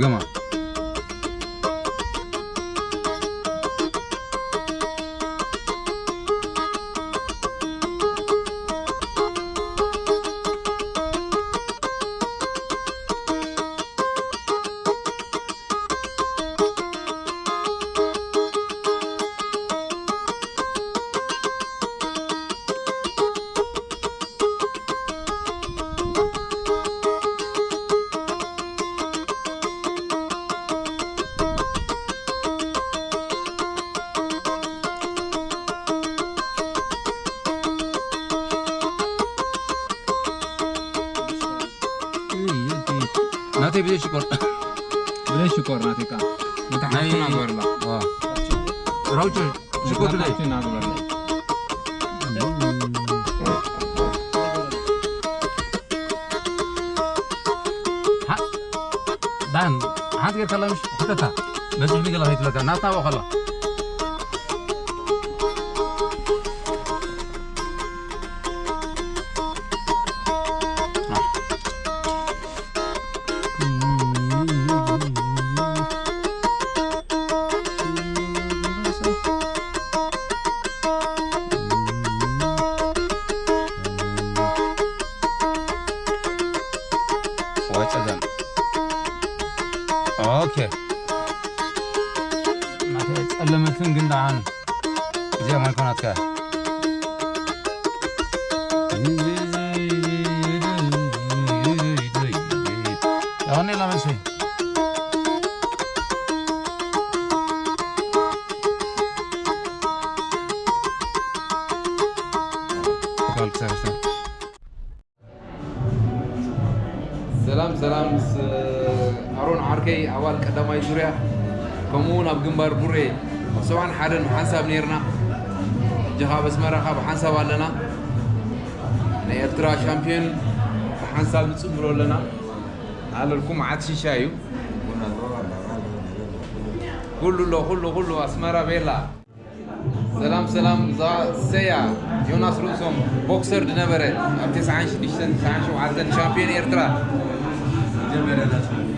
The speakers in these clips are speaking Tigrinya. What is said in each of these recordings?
ገማ። ናተይ ብዘይ ሽኮር። ብዘይ ሽኮር ናተይ ከኣ። መታሓትና ናይ ገበርላ። ዋ። ራውቸ ሽኮር ትለይ። መታሓትና ገበርላ። ዳን፣ ሓንቲ ጌርካ ኣላ ምሽ? ሕተታ። በዝሕ ንገላ ከይትብለካ። ናትና ወኸላ። ወይ ጸገም። ኦኬ። ናተይ ጸለመትን ግን ደሓን። እዚኣ ማይኮናትካ። ያኔ ላመሰይ። ካልተርሰን። ሰላም ሰላም፣ ምስ ኣሮን ዓርከይ ኣባል ቀዳማይ ዙርያ፣ ከምኡ እውን ኣብ ግንባር ቡሬ ሰብዓን ሓደን ብሓንሳብ ነይርና። ሕጂ ካብ ኣስመራ ካብ ሓንሳብ ኣለና። ናይ ኤርትራ ሻምፒዮን ብሓንሳብ ንጽምብሎ ኣለና። ኣለልኩም መዓት ሽሻ እዩ። ኩሉ ኣሎ፣ ኩሉ፣ ኩሉ ኣስመራ ቤላ። ሰላም ሰላም፣ እዛ ሰያ ዮናስ ርእሶም ቦክሰር ዝነበረ ኣብ ተስዓን ሽዱሽተን ተስዓን ሸውዓተን ሻምፒዮን ኤርትራ፣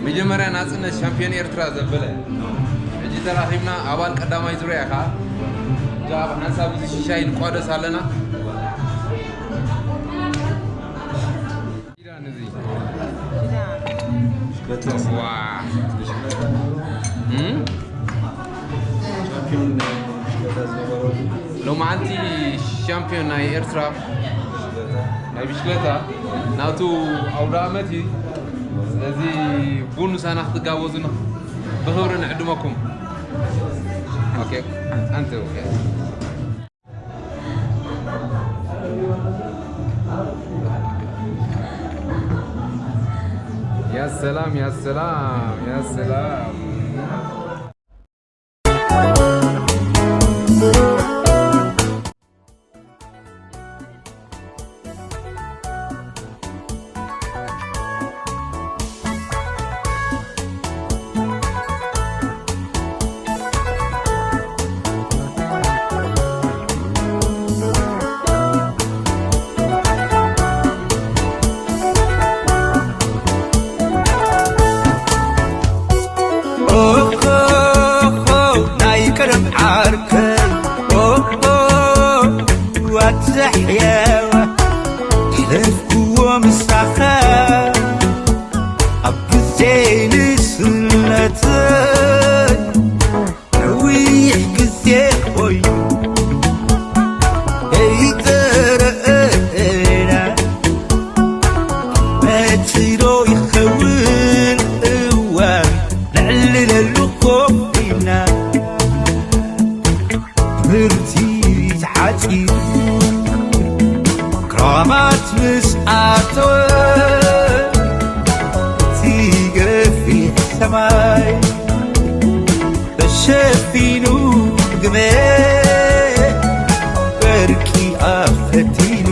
መጀመርያ ናጽነት ሻምፒዮን ኤርትራ ዘበለ፣ ሕጂ ተራኺብና ኣባል ቀዳማይ ዙርያ ኢኻ። እዛ ኣብ ሓንሳብ እዚ ሽሻይ ንቋደስ ኣለና። ኪዳን እዚ። ዋ። እም? ሎማዓንቲ ሻምፒዮን ናይ ኤርትራ ናይ ብሽክለታ ናቱ ኣውደ ኣመት እዩ። ስለዚ ቡን ምሳና ክትጋበዙ ብኽብሪ ንዕድመኩም። ኦኬ፣ ኣንተ ኦኬ። يا سلام، يا سلام، يا سلام. ኦሆ፣ ናይ ቀደም ዓርከይ፣ ኦሆ፣ ዋት ዘሕየወ፣ ሕለፍክዎ ምሳኸ፣ ኣብ ግዜ ንእስነተይ፣ ነዊሕ ግዜ ኮይኑ፣ ከይተረኣና፣ መጺ ዶ ይኸውን እዋን፣ ነዕልለሉ ኮፍ ኢልና። ትምህርቲ ተዓጺዩ፣ ክራማት ምስ ኣተወ፣ እቲ ገፊሕ ሰማይ ተሸፊኑ፣ ግመ ወርቂ ኣኸቲሉ፣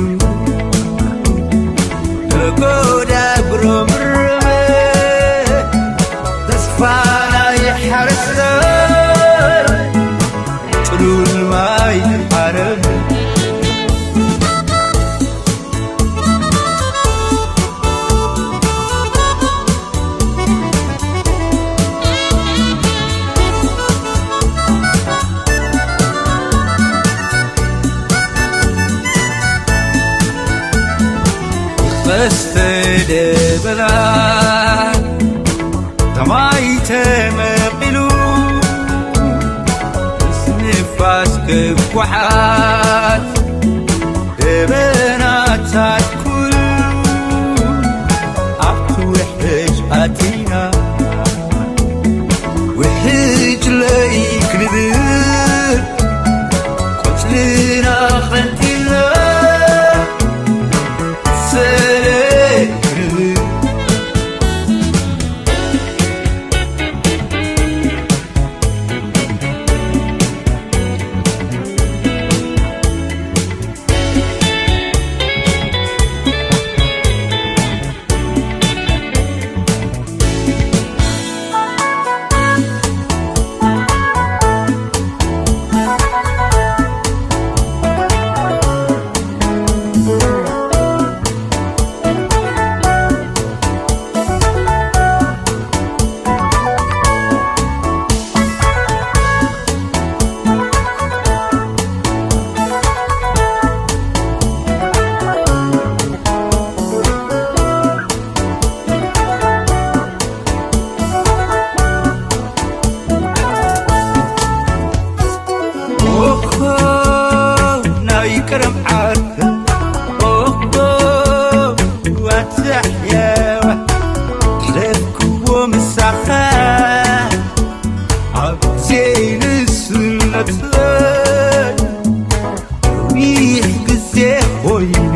ነጎዳ ጉረምረመ፣ ተስፋ ናይ ሓረስታይ፣ ጽሉል ማይ ዓረብ። ቀስተ ደበና ተማይ ተመቒሉ፣ ምስ ንፋስ ክጓሓት፣ ደበናታት ኩሉ ኣብቲ ውሕጅ ኣቲና። ውሕጅ ለይ ክንብል፣ ቆጽልና ቐንጢልና፣ ሰለይ ክንብል። ኦሆ፣ ናይ ቀደም ዓርከይ፣ ኦሆ፣ ኣትሕየዋ፣ ሕለፍክዎ ምሳኻ፣ ኣብ ዘይንስነተይ። ነዊሕ ግዜ ኮይኑ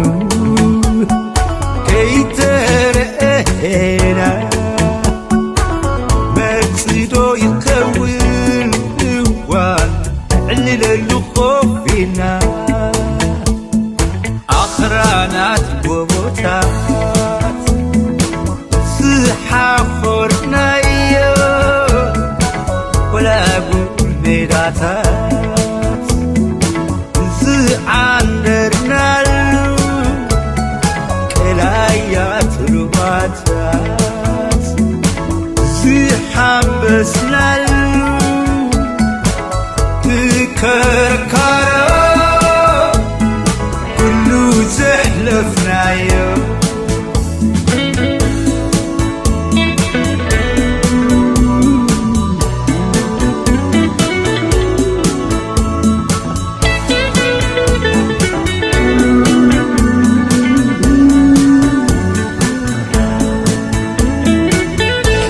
ከይተረኣና፣ መርጽዶ ይኸውን እዋን፣ ነዕልለሉ ኮፍ ኢልና፣ ኣኽራናት ጎቦታት ዝሓኾርናዮ፣ ወላ ጉል ሜዳታት ዝዓንደርናሉ፣ ቀላያት ሩባታት ዝሓንበስናሉ፣ ትከርካሮ ኩሉ ዘሕለፍናዮ።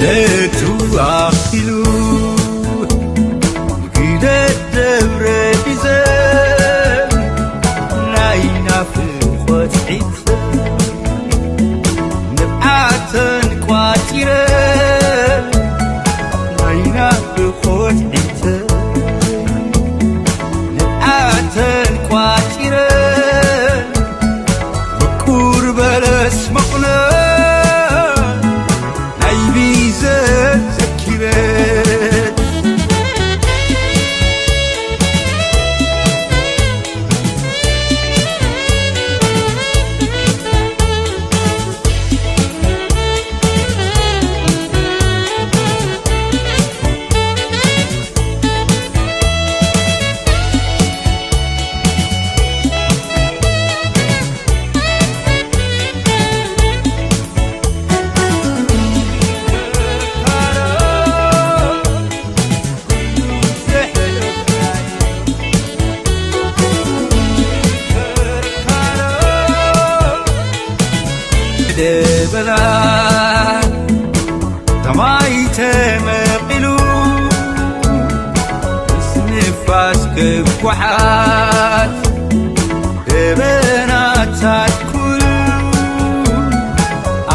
ዕለቱ ኣኺሉ፣ ግደት ደብረ ቢዘን ናይ ናፍቖት ዒት፣ ንብዓተን ቋጺረን ናይ ናፍቖት ዒት፣ ንብዓተን ቋጺረን፣ ምቁር በለስ መቑሎ ናይ ቢዘን ዘኪረን። ደበና ተማይ ተመቒሉ፣ ምስ ንፋስ ክጓሓት፣ ደበናታት ኩሉ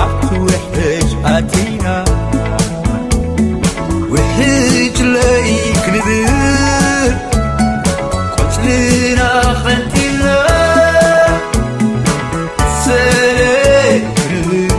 ኣብቲ ውሕጅ ኣቲና። ውሕጅ ለይ ክንብል፣ ቆጽልና ቐንጢልና፣ ሰለይ ክንብል።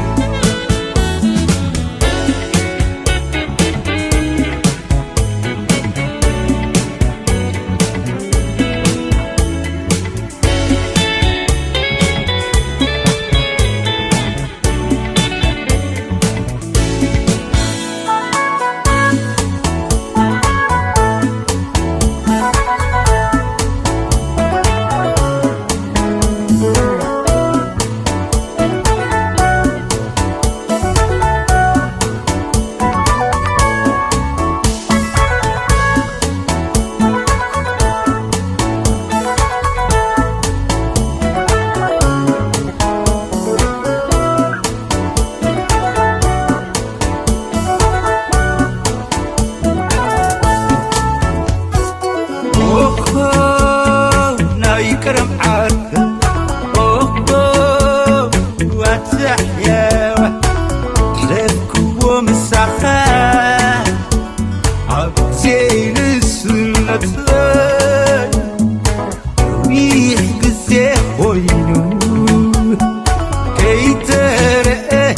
ዘይንስነተይ ነዊሕ ግዜ ኮይኑ ከይተረኤና